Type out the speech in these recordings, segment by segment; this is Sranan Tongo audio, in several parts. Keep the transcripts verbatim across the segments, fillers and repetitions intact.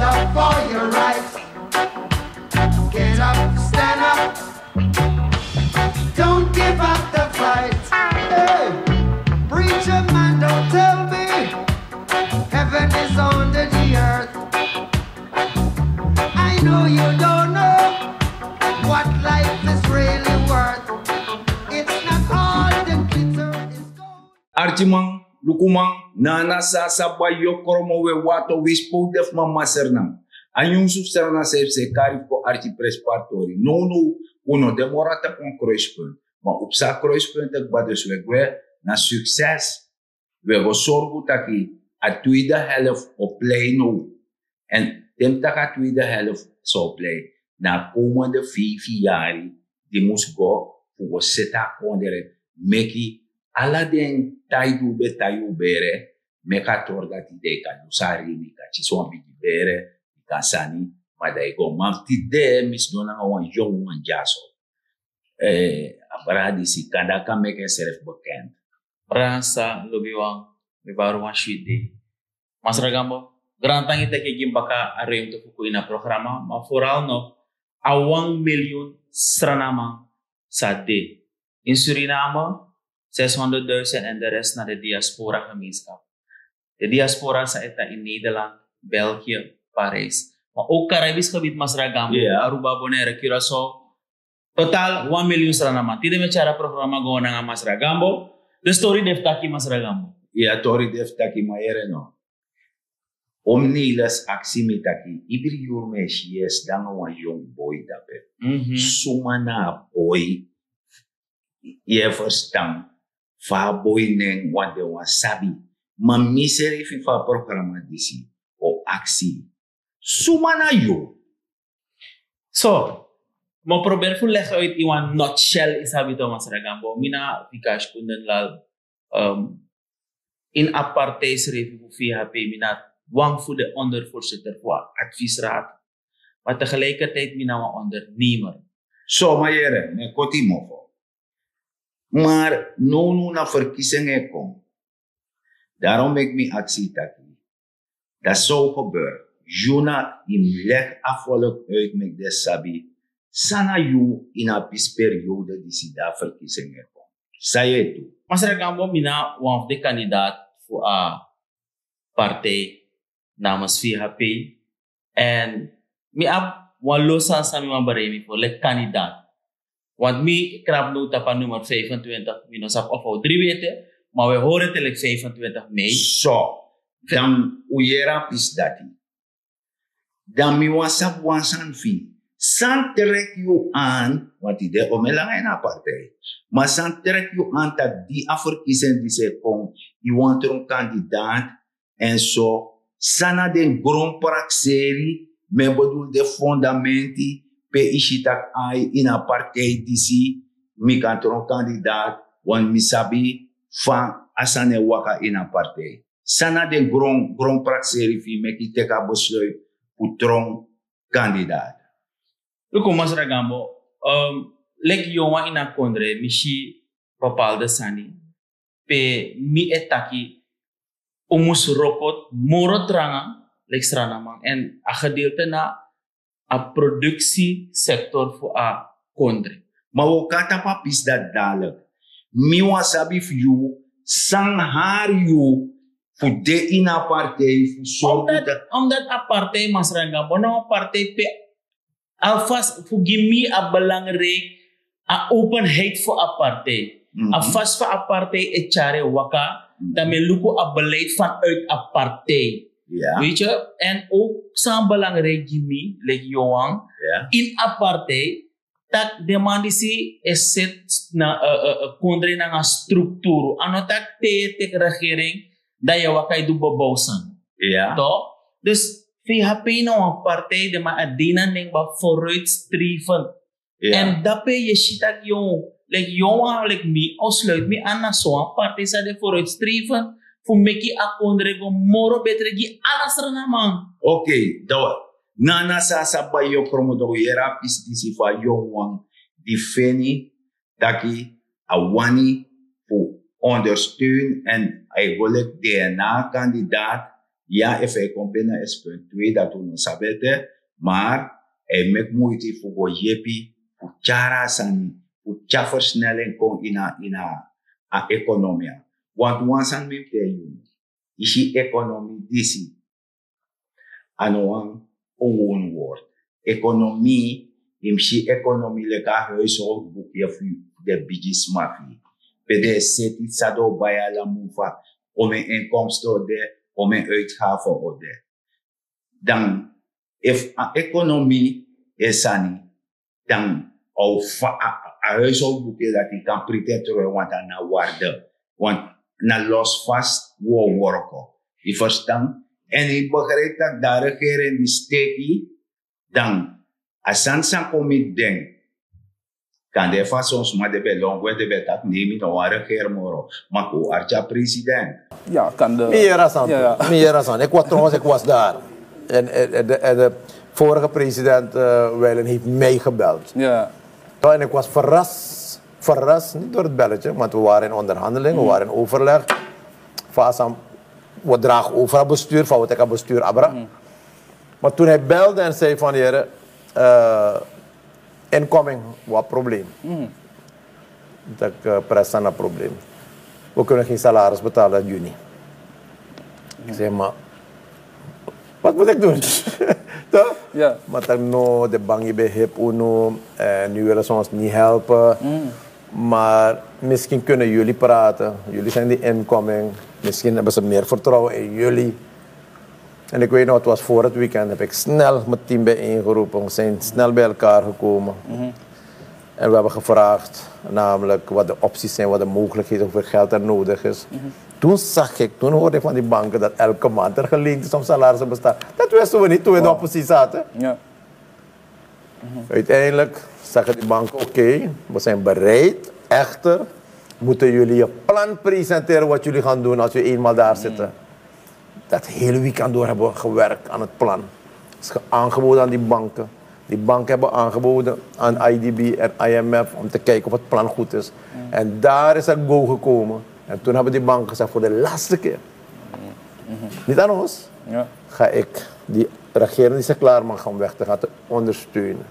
Up for your right. Get up, stand up. Don't give up the fight. Hey, preacher man, don't tell me heaven is under the earth. I know you don't know what life is really worth. It's not all the glitter is gold. Arkiman, lukuman, na a nasa a sabi wan yokromo we wato wisi pe un de fu mama Sranan. A nyunsu fu Sranan srefi sa e kari fu kon arki prenspari tori. Nownow un no de moro a tapu wan kruispunt, ma un psa kruispunt kba, dus we gwe na sukses. We go sorgu taki a tweede helft o plei now. En te mi taki a tweede helft sa o plei, na a komende feifi yari di mus go fu go seti a kondre, meki ala den tai di un ben tai un bere, meki a tori dati den kan lusu a rimi, kan kisi wan bigi bere, yu kan sani, ma dan yu go. Ma fu tide mi sidon nanga wan yongu wan dyaso. Eh, a brada disi kanda kan meki ensrefi bekend. Brada Sa, lobiwan, mi bari wan switi dei. Masra Gambo, grantangi taki gi mi baka a ruimte fu kon ini a programa, ma vooral no a wan miljoen Srananman sa de in Suriname, zeshonderdduizend, en de rest na de diaspora gemeenschap. De diaspora sa e tan in Nederland, België, Parijs, maar ook Caribisch gebied, Masra Gambo, Aruba, Bonaire, Curaçao. Totaal wan miljoen Srananman. Tide mi e tyari a programa go nanga Masra Gambo. De story de fu taki, Masra Gambo. Ya, tori de fu taki, ma yere no. Om Nelis aksi mi taki, ibri yuru mi e si yu e sidon nanga wan yongu boi dape. Suma na a boi? Yu e ferstan fa a boi nen wan de wan sabi. Ma mi srefi fu a programa disi o aksi, suma na yu? So, mi o proberi fu leg uit in wan nutshell, yu sabi toch, Masra Gambo. Mi na Vikash Kundenlal, um, in a partij srefi fu V H P, mi na wan fu de ondervoorzitter fu a adviesraad. Maar tegelijkertijd mi na wan ondernemer. So, ma yere, mi e koti mofo. Maar nownow na verkiezingen e kon. Daarom meki mi aksi taki, dat zou gebeuren. Yu na yu mus leg a volk uit, meki den sabi san na yu ini a pisi periode disi di a verkiezingen e kon. San yu e du? Masra Gambo, mi na wan fu de kandidaat fu a partij namens V H P. En mi abi wan lo sani san mi wani bereik mi fu leki kandidaat. Want mi krap now tapu a nummer vijfentwintig, mi no sabi of a o dri wete, maar we horen te leki vijfentwintig mei. So, dan un yere a pisi dati. Dan mi wani sabi wan sani fu yu. San trek yu aan, want yu de omeni langa ini a partij. Maar san trek yu aan taki di a verkiezing disi e kon, yu wani tron kandidaat, en so, san na den gronprakseri, mi e bedoel den fondamenti, pe yu si taki ai, ini a partij disi mi kan tron kandidaat, want mi sabi fa a sani e waka ini a partij. San na den gron, gronprakseri fu yu meki yu teki a besluit fu tron kandidaat? Luku, Masra Gambo, um, leki yu wan ini a kondre, mi si bepaalde sani pe mi e taki un mus wroko moro tranga leki Srananman, en a gedeelte na a productiesector fu a kondre. Ma wi o kon tapu a pisi dati dadelijk. Mi wani sabi fu yu, san hari yu fu de ini a partij fu sorgu. Omdat, omdat a partij, Masra Gambo, na wan partij pe alvast fu gi mi a belangrijk a openheid fu a partij. A fasi fa a partij e tyari en waka, dan mi e luku a beleid vanuit a partij. Weet je, en ook san belangrijk gi mi, leki Johan, in a partij, taki den man disi e seti na, eh, eh, eh, kondre nanga strukturu. A no taki te yu e teki regering, dan yu e waka e du bobow sani. Toch? Dus V H P na wan partij, den man a de na nen kba, vooruitstrevend. En dape yu e si taki yu, leki Johan, leki mi, o sluit mi aan na so wan partij san de vooruitstrevend fu meki a kondre go moro betre gi ala Srananman. Oké, dan na, na san a sa bai yu o kromo, dan un yere a pisi disi fu a yongu wan di feni taki a wani fu ondersteun en a e go leki D N A-kandidaat. Ya, efu e kon bini a espunt twee dati un no sabi ete, maar e meki muiti fu go yepi fu tyari a sani, fu tyari versnelling kon ini a ini a ekonomia. Want wan sani mi mus tell yu, yu si ekonomi disi, a no wan gewoon word. Ekonomi, yu mus si ekonomi leki a huishoudboekye fu den bigisma fu yu, pe den e seti san den o bai ala mun fu a, omen inkomsten o de, omen uitgafe o de. Dan efu a ekonomi e sani, dan a o fa a a huishoudboekye dati kan priti en tron en want a na warde, want na los fast wi o worko. Yu ferstan? En yu begrijp dati dan regering di steki, dan a sani san kon miti den. Kan de fa son sma den ben lon gwe, den ben taki nei mi no wani regeri moro, ma kon arki a president. Ya, kan de. Mi yere a sani. Mi yere a sani. Ik was trouwens, ik was daar. En de vorige president Wijlen heeft mij gebeld. Ja. En ik was verrast, verrast, niet door het belletje, want we waren in onderhandeling, we waren in overleg. Van Assam, we dragen over aan bestuur, van we teken bestuur abra. Maar toen hij belde en zei van: "Heren, incoming, wat probleem?" Dat ik prijs aan dat probleem. We kunnen geen salaris betalen in juni. Ik zei: "Maar wat moet ik doen?" Toch? Ja. Maar dan no, de bank die bij hip uno, en nu willen ze ons niet helpen. Maar misschien kunnen jullie praten. Jullie zijn die incoming. Misschien hebben ze meer vertrouwen in jullie. En ik weet nog, het was voor het weekend, heb ik snel mijn team bijeengeroepen. We zijn snel bij elkaar gekomen. En we hebben gevraagd, namelijk, wat de opties zijn, wat de mogelijkheden, hoeveel geld er nodig is. Toen zag ik, toen hoorde ik van die banken dat elke maand er geleend is om salaris te betalen. Dat wisten we niet toen we in de oppositie zaten. Ja. Uiteindelijk zeggen die banken: "Oké, we zijn bereid. Echter moeten jullie je plan presenteren wat jullie gaan doen als we eenmaal daar zitten." Dat hele weekend door hebben we gewerkt aan het plan. Het is aangeboden aan die banken. Die banken hebben aangeboden aan I D B en I M F om te kijken of het plan goed is. En daar is het go gekomen. En toen hebben die banken gezegd: "Voor de laatste keer, niet aan ons, ga ik die regering die ze klaarmaken om weg te gaan te ondersteunen,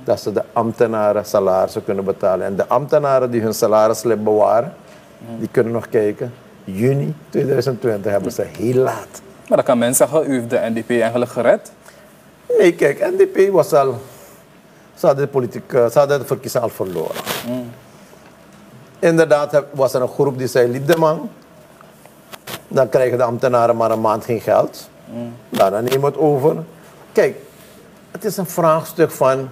dat ze de ambtenaren salarissen kunnen betalen. En de ambtenaren die hun salarislip bewaren, die kunnen nog kijken. Juni tweeduizend twintig hebben ze heel laat." Maar dan kan men zeggen: u heeft de N D P eigenlijk gered. Nee, kijk, N D P was al, ze hadden de politiek, ze hadden de verkiezing al verloren. Inderdaad was er een groep die zei: "Liep de man, dan krijgen de ambtenaren maar een maand geen geld. Daarna nemen we het over." Kijk, het is een vraagstuk van: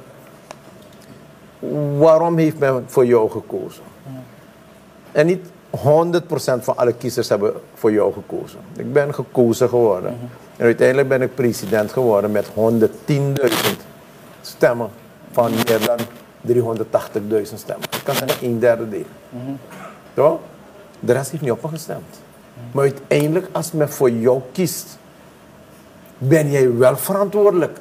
waarom heeft men voor jou gekozen? En niet honderd procent van alle kiezers hebben voor jou gekozen. Ik ben gekozen geworden. En uiteindelijk ben ik president geworden met honderdtienduizend stemmen van meer dan driehonderdtachtigduizend stemmen. Ik kan zeggen een derde deel. Toch? De rest heeft niet op me gestemd. Maar uiteindelijk, als men voor jou kiest, ben jij wel verantwoordelijk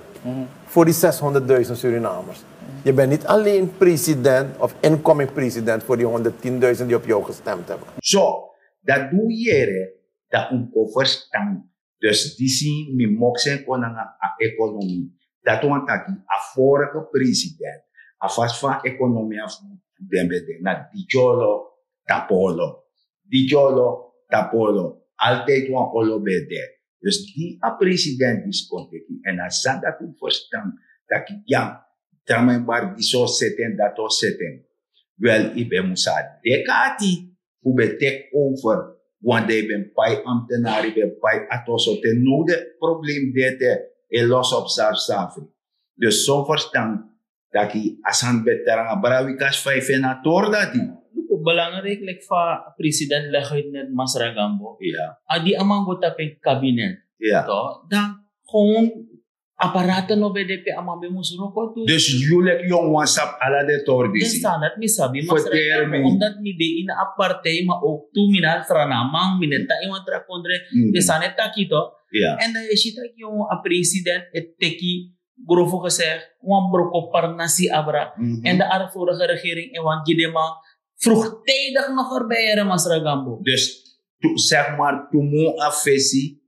voor die zeshonderdduizend Surinamers. Je bent niet alleen president of incoming president voor die honderdtienduizend die op jou gestemd hebben. So, dat doe yere, dat un kon verstan. Dus disi mi moksen kon nanga a ekonomi. Dat wan taki a vorige president, a fasi fa ekonomi a fu den ben de na dityolo tapolo. Dityolo tapolo. Altijd wan olo ben de. Dus di a president disi kon teki, en a san dati un verstan, taki ya, tra man e bari disi o seti en, dati o seti en. Wel, yu ben mus sa de kati fu ben teki over, want dan yu ben pai ambtenari, yu ben pai ati oso te, now den problem de ete, e losi op safsafri. Dus so un verstan taki a sani ben tranga. Bra, wi kasi fa yu feni a tori dati. Luku, belangrijk, leki fa president leg uit net, Masra Gambo. Ya. A di a man go tapu en kabinet, Ya. Toch, dan gewoon apparaten no ben de pe a man ben mus wroko tu. Dus yu leki yongu wan sabi ala den tori disi. Den sani dati mi sabi, Masra Gambo, omdat mi de ini a partij, maar ook tu mi na Sranan man, mi no e tan ini wan tra kondre. Den sani e taki, toch. Ya. En dan yu e si taki, yongu, a president e teki, grof gezegd, wan broko parnasi abra. En de vorige regering e wani gi den man vroegtijdig nog erbij, here, Masra Gambo. Dus tu, zeg maar, tu mun a fesi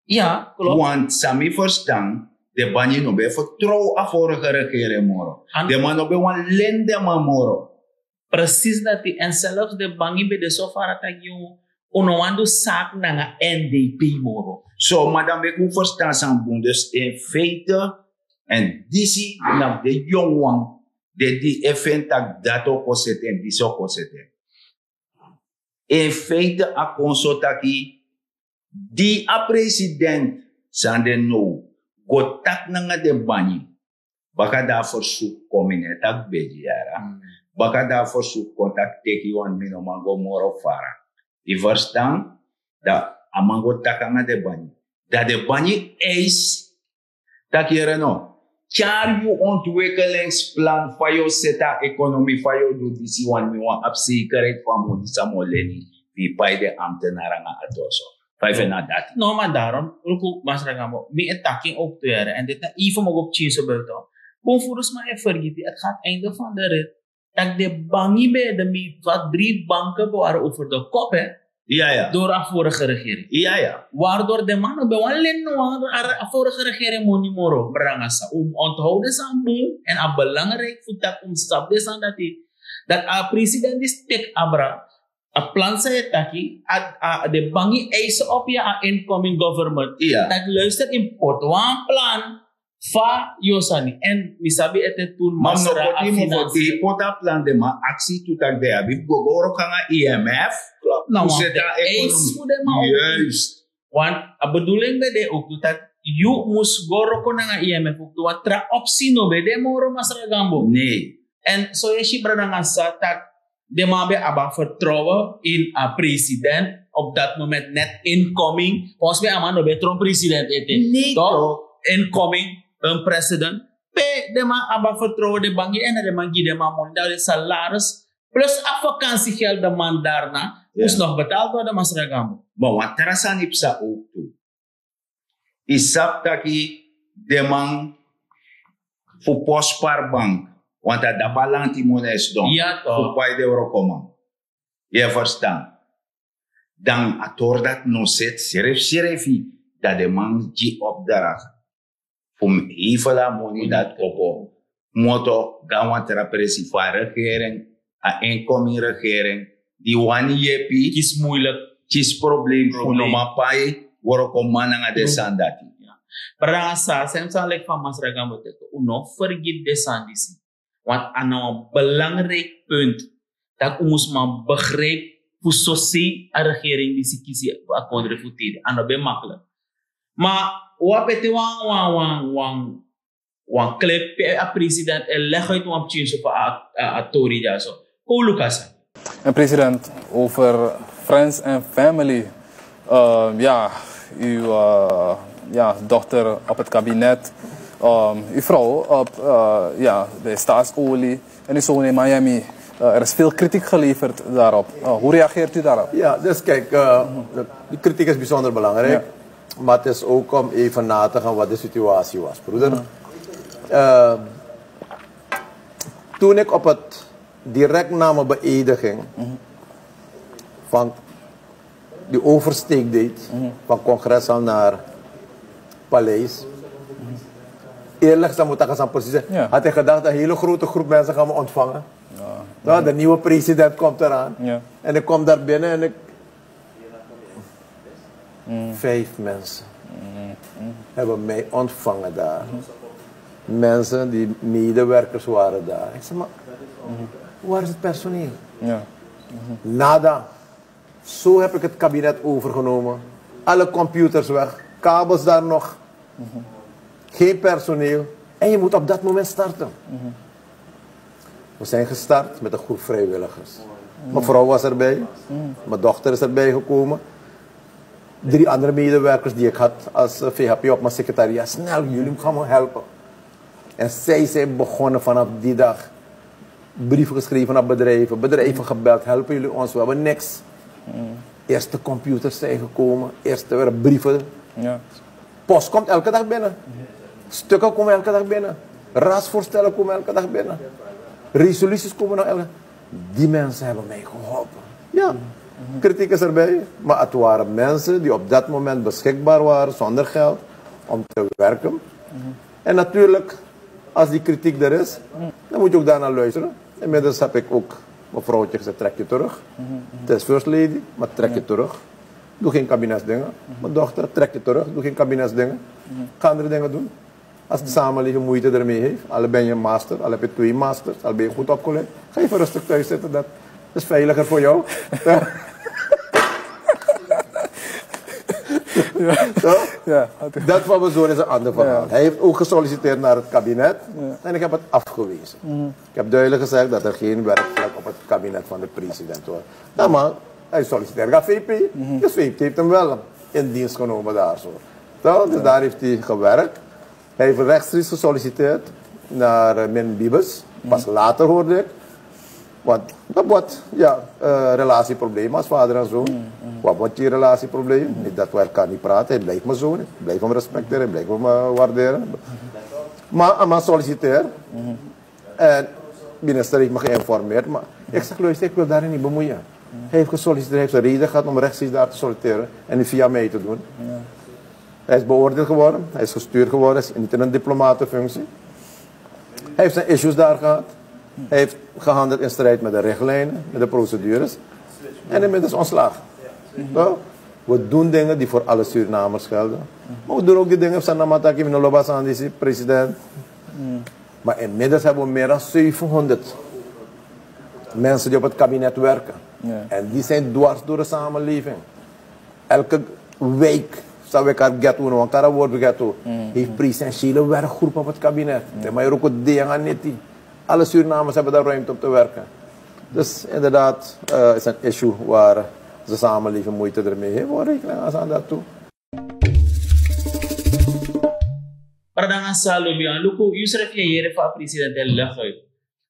Ya, klopt. Want san mi verstan, den banyi no ben vertrouw a vorige regering moro. Den man no ben wan len den man moro. Precies dati. En zelfs den banyi ben de so fara taki un no wan du saki nanga N D P moro. So, ma dan meki un verstan san bun. Dus in feite, en disi na den yongu wan, den di e feni taki dati o kon seti en, disi o kon seti en. In feite a kon so taki, di a president san den now go taki nanga den banyi, baka dan a versuku kon, mi no e taki begi yara. Baka dan a versuku kon taki teki wan, mi no man go moro fara. Yu verstan? Dan a man go taki nanga den banyi. Dan den banyi eis taki, yere no, tyari yu ontwikkelingsplan, fa yu o seti a ekonomi, fa yu o du disi, want mi wani abi zekerheid fu a moni san mi o leni fu yu pai den ambtenari nanga a dorso. Fa yu feni na dati? No, ma daarom, luku, Masra Gambo, mi e taki en ook tu, yere, en dit na even mi o go pikin so buiten. Bun, furu sma e fergiti, het gaat einde van de rit. Dat de bangi bij de mi wat drie banken bewaren over de kop, hè. Ja, ja. Door a vorige regering. Ja, ja. Waardoor de man no ben wan len no wan a vorige regering moni moro, Brada Nanga Sa. Un onthouden san bun, en a belangrijk fu taki un sabi san dati, dat a president di stek abra, a plan san e taki, a, a, de bangi eisen op ya a incoming government. Ja. Dat luister, yu poti wan plan fa yu o sani. En mi sabi ete tun, ma mi no masra poti a yu fu financiën. Poti a plan, den man aksi tu taki den abi fu go go wroko nanga I M F. Klopt, na wan fu de eis fu den man. Juist. Want a bedoeling ben de ook tu taki yu mus go wroko nanga I M F ook tu, want tra opsi no ben de moro, Masra Gambo. Nee. En so yu e si, Brada Nanga Sa, taki den man ben abi a vertrouwen in a president op dat moment, net incoming. Volgens mij a man no ben tron president ete. Nee, toch? Incoming, een president. Pe den man abi a vertrouwen, den bangi, en den man gi den man moni, dan den salaris plus a vakantiegeld, de man daarna, ja, moest nog betaald worden, Masra Gambo. Maar wan tra sani psa ook tu. Yu sabi taki den man fu Postspar Bank, want a dape a lanti moni e sidon, ja, toch, fu pai den wrokoman. Yu e verstan? Dan a tori dati no seti srefsrefi, dan den man gi opdracht fu mus hefel a moni dati opo. Moto go na wan tra presi fu a regering, a incoming regering, di wani yepi, kisi moeilijk, kisi problem fu no man pai wrokoman nanga den sani dati. Ja. Brada Nanga Sa, sem san leki fa Masra Gambo teki, un no fergiti den sani disi. Want a na wan belangrijk punt, dat un mus man begrijp fu sosei a regering disi kisi a kondre fu tide. A no ben makkelijk. Ma wi abi ete wan, wan, wan, wan, wan clip pe a president e leg uit wan pikin so fu a, a, a tori dyaso. Kon luku a sani. En president, over friends en family. Eh, ja, uw, eh, ja, dochter op het kabinet. Ehm, uw vrouw op, eh, ja, bij Staatsolie. En uw zoon in Miami. Eh, er is veel kritiek geleverd daarop. Eh, hoe reageert u daarop? Ja, dus kijk, eh, de, de kritiek is bijzonder belangrijk. Ja. Maar het is ook om even na te gaan wat de situatie was, broeder. Mhm. Eh, toen ik op het, direct na mijn beëdiging, mhm, van die oversteek deed, mhm, van congres al naar paleis. Mhm. Eerlijk gezegd, moet ik zeggen, precies, ja, had hij gedacht dat een hele grote groep mensen gaan me ontvangen. Ja. Ja, de nieuwe president komt eraan. Ja. En ik kom daar binnen en ik Mm. Vijf mensen, mm, mm, hebben mij ontvangen daar. Mm. Mensen die medewerkers waren daar. Ik zei, maar, mm, waar is het personeel? Ja. Mm. Nada. Zo heb ik het kabinet overgenomen. Alle computers weg, kabels daar nog. Mhm. Geen personeel. En je moet op dat moment starten. Mhm. We zijn gestart met een groep vrijwilligers. Mhm. Mijn vrouw was erbij. Mhm. Mijn dochter is erbij gekomen. Drie andere medewerkers die ik had als, eh, V H P op mijn secretariaat. Snel, jullie gaan me helpen. En zij zijn begonnen vanaf die dag. Brieven geschreven naar bedrijven. Bedrijven gebeld. Helpen jullie ons? We hebben niks. Mm. Eerste computers zijn gekomen. Eerste weer brieven. Ja. Post komt elke dag binnen. Stukken komen elke dag binnen. Raadsvoorstellen komen elke dag binnen. Resoluties komen nog elke dag. Die mensen hebben mij geholpen. Ja. Kritiek is erbij, maar het waren mensen die op dat moment beschikbaar waren zonder geld om te werken. En natuurlijk, als die kritiek er is, dan moet je ook daarnaar luisteren. Inmiddels heb ik ook mijn vrouwtje gezegd: trek je terug. Het is first lady, maar trek je terug. Doe geen kabinetsdingen. Mijn dochter: trek je terug, doe geen kabinetsdingen. Ga andere dingen doen. Als de samenleving moeite ermee heeft, al ben je master, al heb je twee masters, al ben je goed opgeleid, ga even rustig thuis zitten. Dat is veiliger voor jou. Toch? Dat van mijn zoon is een ander verhaal. Hij heeft ook gesolliciteerd naar het kabinet en ik heb het afgewezen. Ik heb duidelijk gezegd dat er geen werkplek op het kabinet van de president wordt. Ja, maar hij solliciteert naar V P. Dus V P heeft hem wel in dienst genomen daar zo. Toch? Dus daar heeft hij gewerkt. Hij heeft rechtstreeks gesolliciteerd naar eh, Min Bibes. Pas later hoorde ik. Want dat wordt, ja, eh, relatieprobleem als vader en zoon. Wat wordt je relatieprobleem? Niet dat we elkaar niet praten. Hij blijft mijn zoon. Ik blijf hem respecteren. Ik blijf hem eh, waarderen. Maar aan solliciteer. En minister heeft me geïnformeerd, maar ik zeg: luister, ik wil daarin niet bemoeien. Hij heeft gesolliciteerd, hij heeft zijn reden gehad om rechtstreeks daar te solliciteren en niet via mij te doen. Hij is beoordeeld geworden, hij is gestuurd geworden, hij is niet in een diplomatenfunctie. Hij heeft zijn issues daar gehad. Hij heeft gehandeld in strijd met de richtlijnen, met de procedures. En inmiddels ontslagen. Toch? We doen dingen die voor alle Surinamers gelden. Maar we doen ook die dingen, Sanamataki, Minoloba Sandisi, president. Maar inmiddels hebben we meer dan zevenhonderd mensen die op het kabinet werken. En die zijn dwars door de samenleving. Elke wijk, zou ik haar get, want kara wordt get, heeft presentiële werkgroepen op het kabinet. De Majoroko Deanganiti. Alle Surinamers hebben daar ruimte om te werken. Dus inderdaad, eh, is een issue waar de samenleving moeite ermee heeft. We rekenen aan dat toe. Pardanga sa lobi wan luku, yusrefi e yere fa a president e legi uit.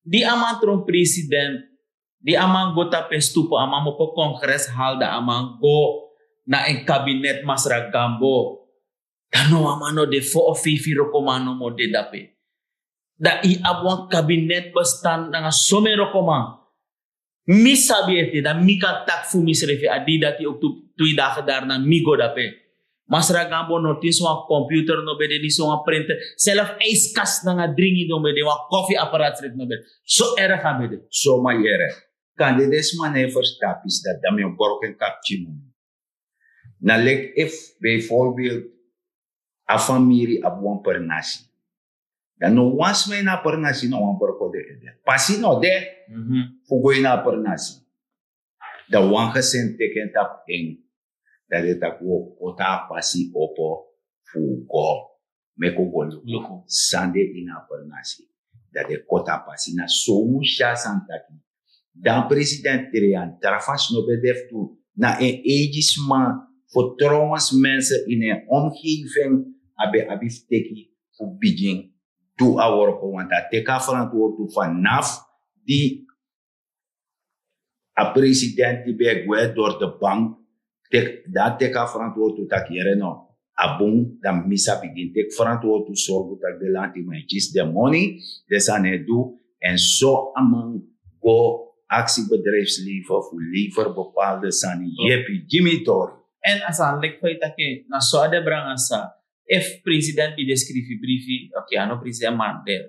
Di a man tron president, di a man go tapu en stupu, a man mopo kongres hal, dan a man go na en kabinet, Masra Gambo. Dan no wan man no de, fo of feifi wrokoman nomo de dape. Dan yu abi wan kabinet bestan nanga somen wrokoman. Mi sabi ete, dan mi kan taki fu misrefi, a dei dati ook tu, twee dagen daarna mi go dape. Masra Gambo, no tin so wan computer no ben de, ni so wan printer. Zelf ijskast nanga dringi no ben de, wan koffieapparaat srefi no ben de. So erg a ben de. So, ma yere, kande den sma no e ferstan pisi dati, dan mi o broko en kapki moni. Na leki efu bijvoorbeeld a famiri abi wan pernasi. Dan no wan sma ini a pernasi no wani broko den ede. Pasi no de fu go ini a pernasi. Dan wan gesin teki en tapu en. Dan den taki wi o koti a pasi opo fu wi go. Meki wi go luku san de ini a pernasi. Dan den koti a pasi. Na so un si a sani taki. Dan president Trian, tra fasi no ben de fu du, na en eigi sma, vertrouwensmensen in en omgeving, a ben abi fu teki fu bigin du a worko, want a teki a verantwoording vanaf di a president di ben e gwe door de bank, tek, dan teki a verantwoording taki yere no, a bun, dan mi sa bigin teki verantwoording, sorgu taki den lantiman e kisi den moni, den sani e du, en so a man go aksi bedrijfsleven fu lever bepaalde sani, yepi, gi mi tori. En a sani leki fa yu taki, na so a de, Branga Sa, efu president ben de skrifi briefi, oké, a no president, ma den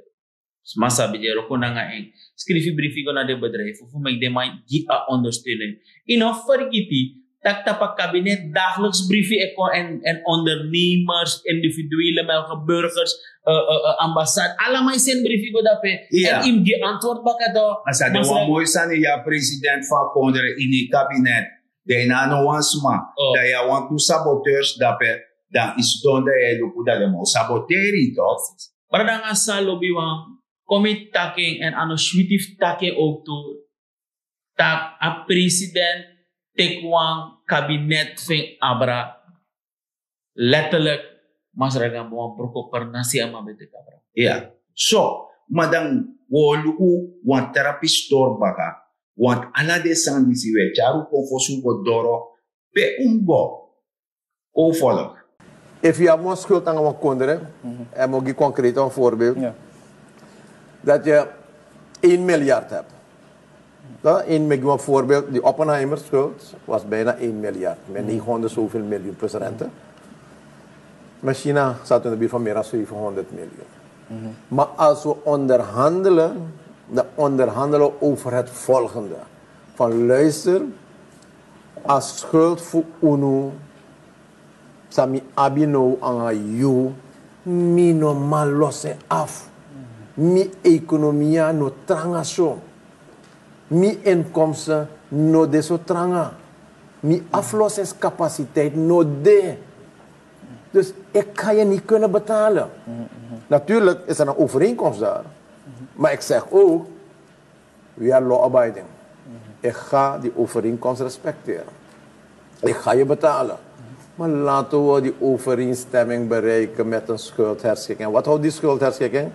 sma sabi, den e wroko nanga en, skrifi briefi go na den bedrijf fu meki den man gi a ondersteuning. Yu no fergiti tak' tapu a kabinet dagelijks briefi e kon, en, en ondernemers, individuele melke burgers, eh, eh, eh, ambassade, allemaal e seni briefi go dape. En yu mus gi antwoord baka toch. A sa de wan moi sani, yu a president fu a kondre, ini kabinet, dan yu no abi no wan sma, dan yu abi wantu saboteurs dape, dan yu sidon dan yu e luku dan den man o saboteri yu toch. Brada, nanga san lobi wan kon mi taki en, èn a no switi fu taki en ook tu, tak' a president teki wan kabinet fu en abra. Letterlijk, Masra Gambo, wan broko pernasi a man ben teki abra. Ya, so, ma dan wi o luku wan tra pisi tori baka, want ala den sani disi wi e tyari un kon fosi un go doro pe un mus go. Kon un folg. Efu yu abi wan schuld nanga wan kondre, èn mi o gi concreet wan voorbeeld, dat je één miljard hebt. Dan een, mi gi wan voorbeeld, die Oppenheimer schuld was bijna één miljard, met negenhonderd zoveel miljoen plus rente. Maar China zat in de buurt van meer dan zevenhonderd miljoen. Maar als we onderhandelen, dan onderhandelen we over het volgende. Van luister, als schuld voor unu, san mi abi now nanga yu, mi no man los en af. Mi ekonomia no tranga so. Mi inkomsten no de so tranga. Mi aflossingscapaciteit no de. Dus ik ga je niet kunnen betalen. Natuurlijk is er een overeenkomst daar. Maar ik zeg ook, we are law abiding. Ik ga die overeenkomst respecteren. Ik ga je betalen. Maar laten we die overeenstemming bereiken met een schuldherschikking. Wat houdt die schuldherschikking?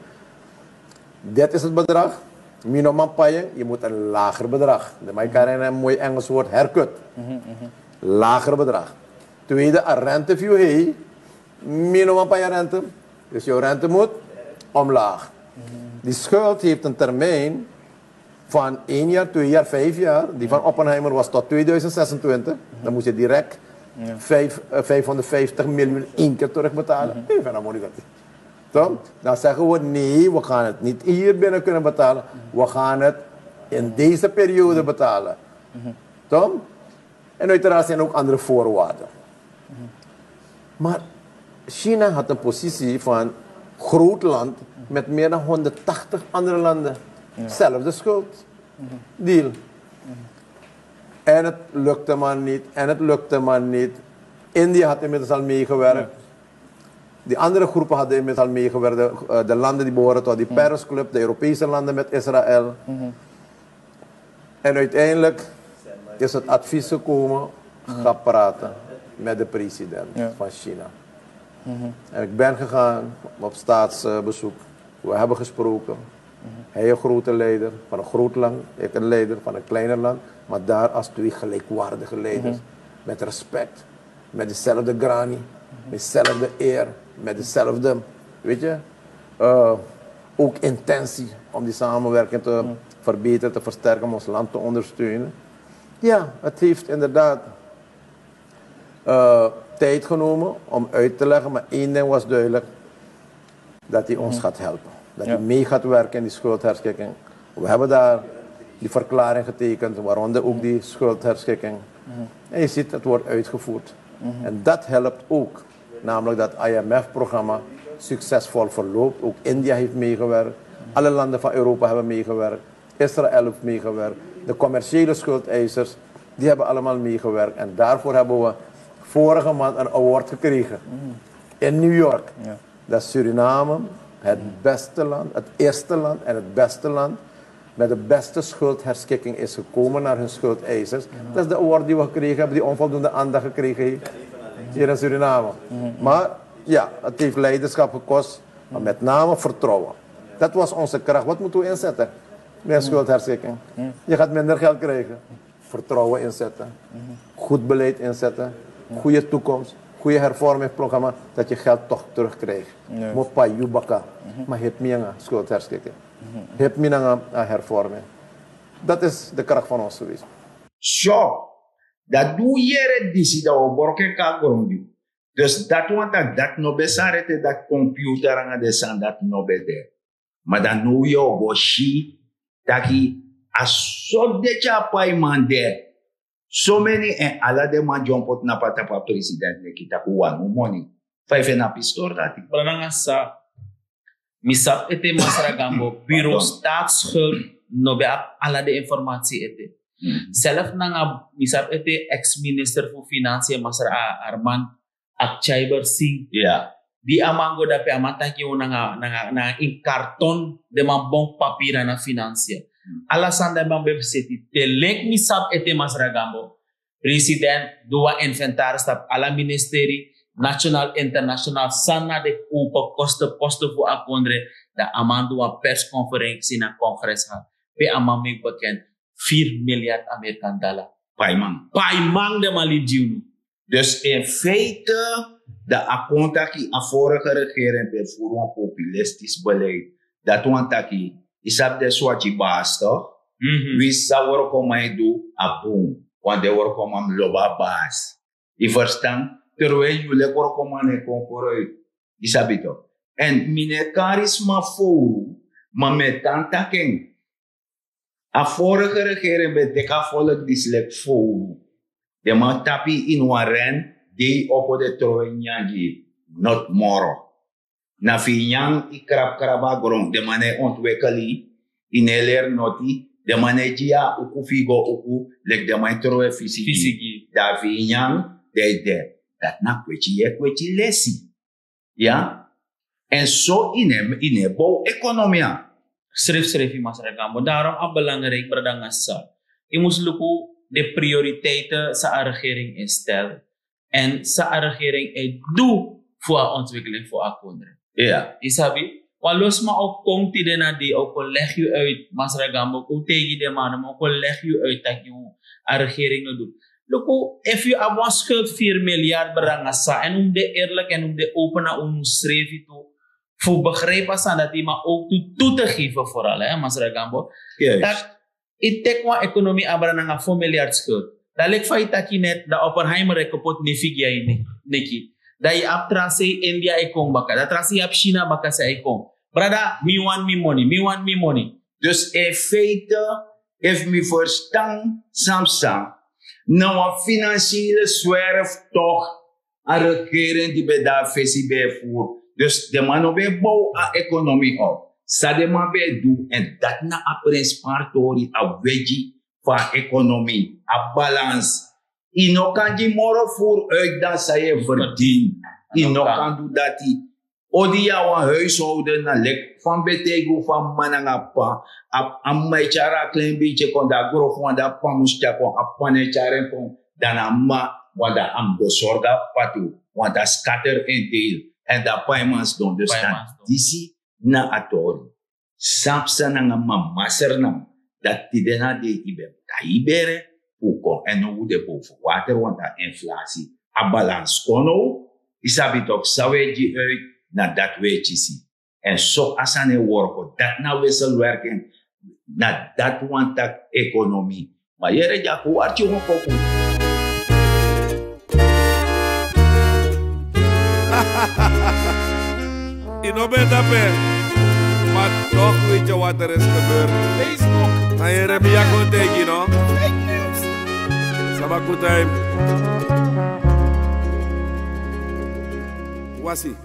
Dit is het bedrag. Mi no man payen, je moet een lager bedrag. De man kan een mooi Engels woord, haircut. Lager bedrag. Tweede, a rente fu yu hei. Mi no man payen rente. Dus jouw rente moet omlaag. Die schuld heeft een termijn van één jaar, twee jaar, vijf jaar. Die van Oppenheimer was tot tweeduizend zesentwintig. Dan moest je direct vijf, eh, vijfhonderdvijftig miljoen één keer terugbetalen. Hey, van dat moet ik dat. Toch? Dan zeggen we: nee, we gaan het niet hier binnen kunnen betalen. We gaan het in deze periode betalen. Toch? En uiteraard zijn er ook andere voorwaarden. Maar China had een positie van groot land met meer dan honderdtachtig andere landen. Zelfde schuld. Deal. En het lukte maar niet, en het lukte maar niet. India had inmiddels al meegewerkt. Die andere groepen hadden inmiddels al meegewerkt. De, eh, de landen die behoren tot die Paris Club, de Europese landen met Israël. En uiteindelijk is het advies gekomen: ga praten met de president van China. En ik ben gegaan op staatsbezoek. We hebben gesproken. Hij een grote leider van een groot land, ik een leider van een kleiner land. Maar daar als twee gelijkwaardige leiders. Met respect. Met dezelfde grani, met dezelfde eer, met dezelfde, weet je, eh, ook intentie om die samenwerking te verbeteren, te versterken, om ons land te ondersteunen. Ja, het heeft inderdaad, eh, tijd genomen om uit te leggen, maar één ding was duidelijk: dat hij ons gaat helpen. Dat hij mee gaat werken in die schuldherschikking. We hebben daar die verklaring getekend, waaronder ook die schuldherschikking. En je ziet, het wordt uitgevoerd. En dat helpt ook. Namelijk dat I M F-programma succesvol verloopt. Ook India heeft meegewerkt. Alle landen van Europa hebben meegewerkt. Israël heeft meegewerkt. De commerciële schuldeisers, die hebben allemaal meegewerkt. En daarvoor hebben we vorige maand een award gekregen in New York. Dat Suriname het beste land, het eerste land en het beste land met de beste schuldherschikking is gekomen naar hun schuldeisers. Dat is de award die we gekregen hebben, die onvoldoende aandacht gekregen heeft hier in Suriname. Maar ja, het heeft leiderschap gekost, maar met name vertrouwen. Dat was onze kracht. Wat moeten we inzetten? Meer schuldherschikking. Je gaat minder geld krijgen. Vertrouwen inzetten, goed beleid inzetten, goede toekomst, goede hervormingsprogramma, dat je geld toch terugkrijgt. Mo pai yu baka, maar hit mi nanga schuldherschikking. Hit mi nanga, eh, hervorming. Dat is de kracht van ons geweest. So, dat di un yere disi, dan un o broko en kon na grontapu. Dus dati wani taki dati no ben sari ete, dati computer nanga den sani dati no ben de. Ma dan now yu o go si taki a so deti a paiman de. Someni, en ala den man dyompo tnapu na tapu a president neki taki un wani un moni. Fa yu feni a pistori dati? Brada nanga sa, mi sabi ete, Masra Gambo, bureau staatsschuld no ben abi ala den informatie ete. Zelf nanga, mi sabi ete, ex-minister fu Financiën, Masra Arman Akchaiber Singh. Di a man go dape, a man taki un nanga, nanga, nanga in karton, den man bon papira na Financiën. Ala sani den man ben seti. Te leki mi sabi ete, Masra Gambo, president du wan inventaris tapu ala ministeri, national, international, san na den open kosten, posten fu a kondre, dan a man du wan persconferentie na congreshal, pe a man meki bekend vier miljard Amerikan dollar. Paiman. Paiman den man libi gi unu. Dus in feite, dan a kon taki a vorige regering ben voer wan populistisch beleid. Dati wani taki, yu sabi den swati basi toch? Wi san workoman e du a bun. Wan den workoman mus lobi a basi. Yu ferstan? Terwijli yu leki workoman e kon koro yu. Yu sabi toki. Èn mi no e kari sma fowru, ma mi e tan taki en. A vorige regering ben teki a volk disi leki fowru. Den man tapu yu ini wan ren, dei opo den trowe nyanyan gi yu. Noti moro. Na fu yu nyan yu krabu krabu a gron. Den man no e ontwikkel yu. Yu no e leri noti. Den man no e gi yu a uku fu yu go uku. Leki den man e trowe fisi gi yu. Dan a fu yu nyan, dan yu de. Dati na kweti yu e kweti lesi. Ya. Èn so yu no e bow ekonomia. Srefsrefi masra Gambo, darom a belangrijk brada nanga sisa. Yu mus luku de prioriteiten san a regering instel, èn san a regering e du fu a ontwikkeling fu a kondre. Ya. Yu sabi, wan lo sma o kon tide na dei o kon legi yu uit, masra Gambo, kon tegi den man, ma o kon legi yu uit taki a regering no du. Luku, efu yu abi wan skuld vier miljard brada nanga sisa, èn un mus de eerlijk èn un mus de open na unu srefi tu, fu begrijp a sani dati, ma ook tu tu te geven vooral, hè, masra Gambo. Taki yu teki wan ekonomi abra nanga fo miljard skuld. Dan leki fa yu taki net, dan Oppenheimer e kon poti nifigi a ini neki. Dan yu abi tra sei India e kon baka, dan tra sei yu abi China baka san e kon. Brada, mi wani mi moni, mi wani mi moni. Dus in feite, efu mi ferstan san psa, na wan financiële zwerftocht a regering di ben de na fesi ben e furu. Dus den man no ben e bow a ekonomi op. San den man ben e du, èn dati na a prenspari tori, a wegi fu a ekonomi, a balans. Yu no kan gi moro furu uit dan san yu e ferdini. Yu no kan du dati. Odi yu na wan huishouden, na leki fa mi ben taigi unu, fa mama nanga p'pa, a mama e tyari a klein beiti e kon, dan a grofu wan, dan a p'pa mus tyari kon, a p'pa no e tyari en kon, dan na mama, want dan a mus go sorgu a p'pa tu, want a scatter en deel, èn dan paiman sidon. Dus na disi na a tori. San psa nanga mama sernam, dati tide na dei yu ben taigi bere fu kon, èn now un de boven water, want a inflasi, a balans kon now. Yu sabi toki, san un e gi uit, na dati un e kisi. Èn so a sani e worko, dati na wisselwerking, na dati wani taki ekonomi. Ma yere dyaku, warti yu wan poku. Yu no ben dape, ma toch weet je wat er is gebeurd. Facebook. Na yere mi ya kon taigi yu, no? Fake news. Sabaku time. Wasi.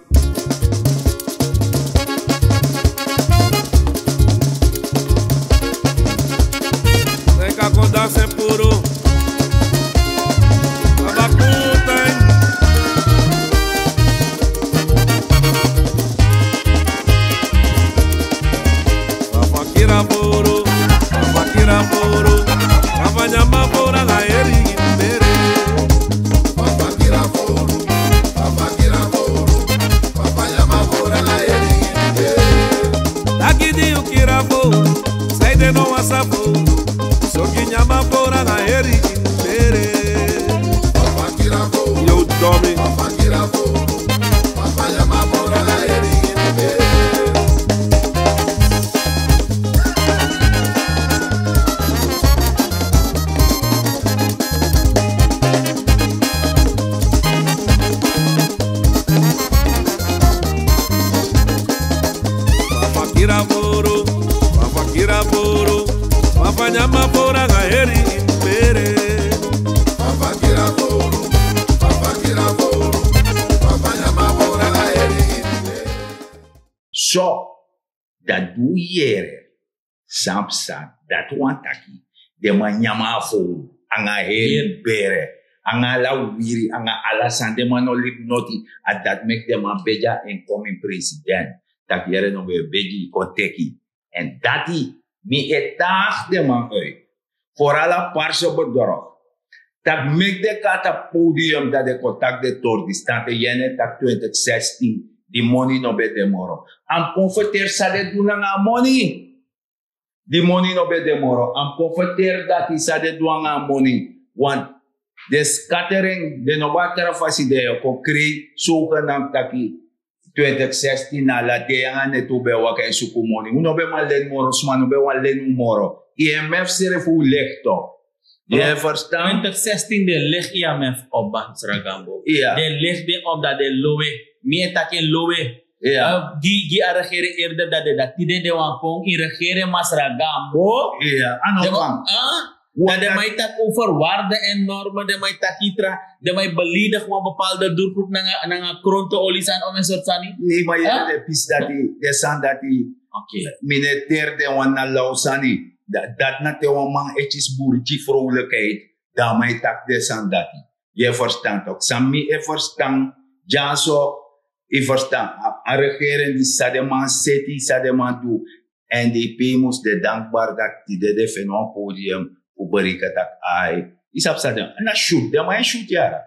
Seka kon dansi puru. Abakutan. Papa kira puru, papa kira puru. Papa nyama puru na heri bere. Papa kira puru, papa kira puru. Papa nyama puru na heri bere. Taki di yu kira fo, saide no wan sa fo. Sorgi nyama fo nanga heri ini bere. Papa kira fo. Yo, domi. Papa kira fo. Papa nyama fo nanga heri ini bere. Papa kira fo, papa kira fo, papa nyama fo nanga heri ini bere. Papa kira fo, papa kira fo, papa nyama fo nanga heri ini bere. So, dan di un yere san psa, dati wani taki den man nyama a fowru nanga heri bere, nanga ala wiri, nanga ala sani. Den man no libi noti. A dati meki den man begi a inkomen president taki: yere, no, wi e begi yu, kon teki. Èn dati mi e taigi den man uit. Vooral a parse bedrog. Tak' meki den kon na podium, dan den kon taki den tori. Di stan te yere taki twintig zestien di moni no ben de moro. A mus kon ferteri san den du nanga a moni. Di moni no ben de moro, a mus kon ferteri dati, san den du nanga a moni. Want den scattering, den no ben abi tra fasi, den e kon krei, so un kan nanga taki twintig zestien na ala dei nanga neti un ben e waka e suku moni. Un no ben man leni moro, sma no ben wani leni un moro. I M F srefi un licht op. Yu e verstan? Twintig zestien den licht I M F op, Masra Gambo. Den licht den op, dat den lowe. Mi e taki en lowe. Gi a regering eerder dat den, dat tide den wan kon in regering, Masra Gambo. Anokan. Dat den man e taki over waarde en normen, den man e taki tra, den man e beledig wan bepaalde doelgroep nanga kronte olisan om en soort sani. Nee, maar je hebt de pis dat die, de sand dat die. Oké. Mi no e teri den wan na law sani. Dati na te wan man e kisi burki vrolijkheid, dan a man e taki den sani dati. Yu e verstan tok? San mi e verstan dyaso, yu verstan, a regering disi san den man seti, san den man du. Èn den pe mus de dankbar dati tide den feni wan podium fu bereken tak' ai, yu sabi san den, na syutu den man e syutu yara.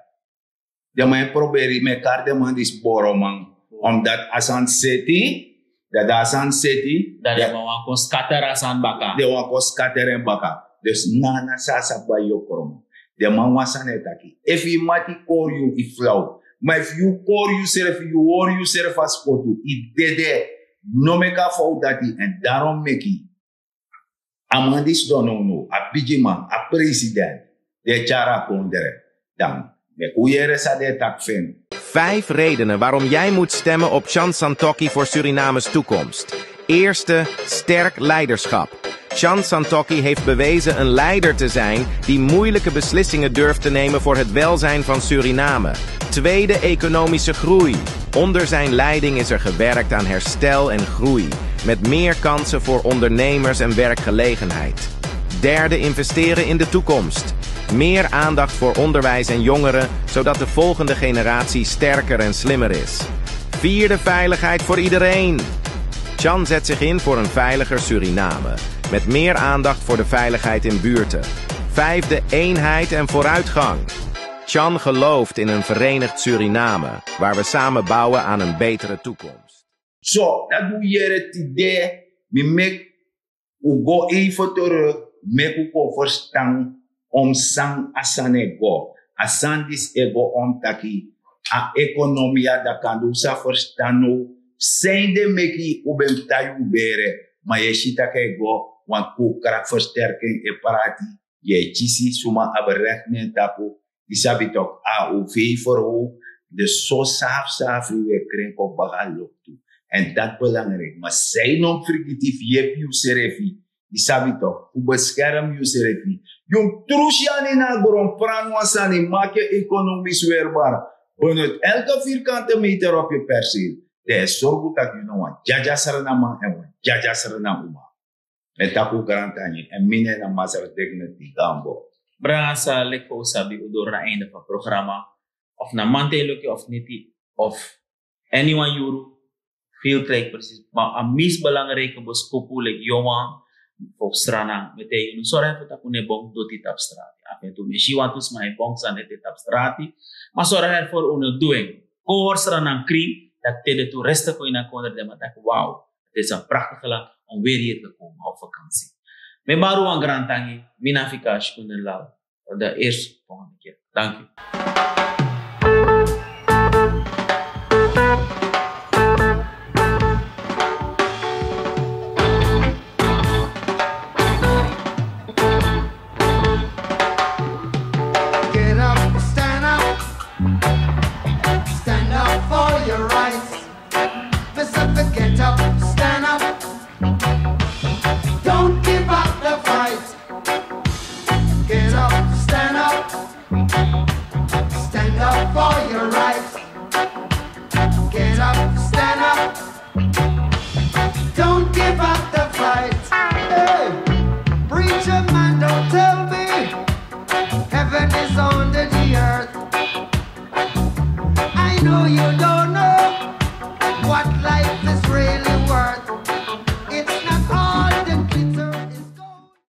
Den man e proberi meki den man disi boroman. Omdat a sani seti, dati a sani seti, dati den man wani kon skateri a sani baka. Den wani kon skateri en baka. Dus na na san a sa bai yu o kromo. Den man wan sani e taki, efu yu mati kori yu, yu flau. Ma efu yu kori yusrefi, yu hori yusrefi a skotu, yu dede. No meki a fowtu dati. Èn darom meki a man disi don now now, a bigiman, a president, den e tyari a kondre. Dan meki un yere san den e taki fu en. Vijf redenen waarom jij moet stemmen op Chan Santokhi voor Surinames toekomst. Eerste, sterk leiderschap. Chan Santokhi heeft bewezen een leider te zijn die moeilijke beslissingen durft te nemen voor het welzijn van Suriname. Tweede, economische groei. Onder zijn leiding is er gewerkt aan herstel en groei, met meer kansen voor ondernemers en werkgelegenheid. Derde, investeren in de toekomst. Meer aandacht voor onderwijs en jongeren, zodat de volgende generatie sterker en slimmer is. Vierde, veiligheid voor iedereen. Chan zet zich in voor een veiliger Suriname, met meer aandacht voor de veiligheid in buurten. Vijfde, eenheid en vooruitgang. Chan gelooft in een verenigd Suriname, waar we samen bouwen aan een betere toekomst. So dati un yere tide, mi meki un go even terug, meki un kon verstan om san a sani e go. A sani disi e go om taki a ekonomia, dan kan du sa verstan now san ede meki un ben mus tan yu bere. Ma yu e si tak' a e go, want koopkrachtversterking e prati. Yu e kisi suma abi recht na en tapu. Yu sabi tok, a o vei verhoog. Dus so safi safi wi e kren kon baka loktu. Èn dati belangrijk. Ma san yu no mus frigiti fu yepi yusrefi, yu sabi tok, fu beskerm yusrefi. Yu mus trusi yu anu ini a gron, prani wan sani, maki yu ekonomis werbar. Benut elke vierkante meter op yu perseel. Dan e sorgu tak' yu na wan dyadya Sranan man èn wan dyadya Sranan uma. Mi e taki un grantangi, èn mi nen na Masra Dignity Gambo. Brada, sa leki fa un sabi, un doro na einde fu a programa. Of na manten yu luku of niti, of anyone yuru, feel gelijk precies. Ma a meest belangrijke boskopu leki yu wan fu Sranan, mi e taigi unu, sorg ervoor tak' un no e bong doti tapu strati. Af en toe mi e si wantu sma e bong sani ete tapu strati. Ma sorg ervoor un no du en. Kon hori Sranan krin, dati te den tu rest kon ini a kondre, den man taki: wauw, het is een prachtig land om weer hier te komen op vakantie. Mi e bari un wan grantangi, mi na Fikash Kundenlal. Tot de eerste volgende keer. Dank u. Get up, stand up, stand up for your rights. Listen to get up, stand up. Don't give up the fight. Get up, stand up. Stand up for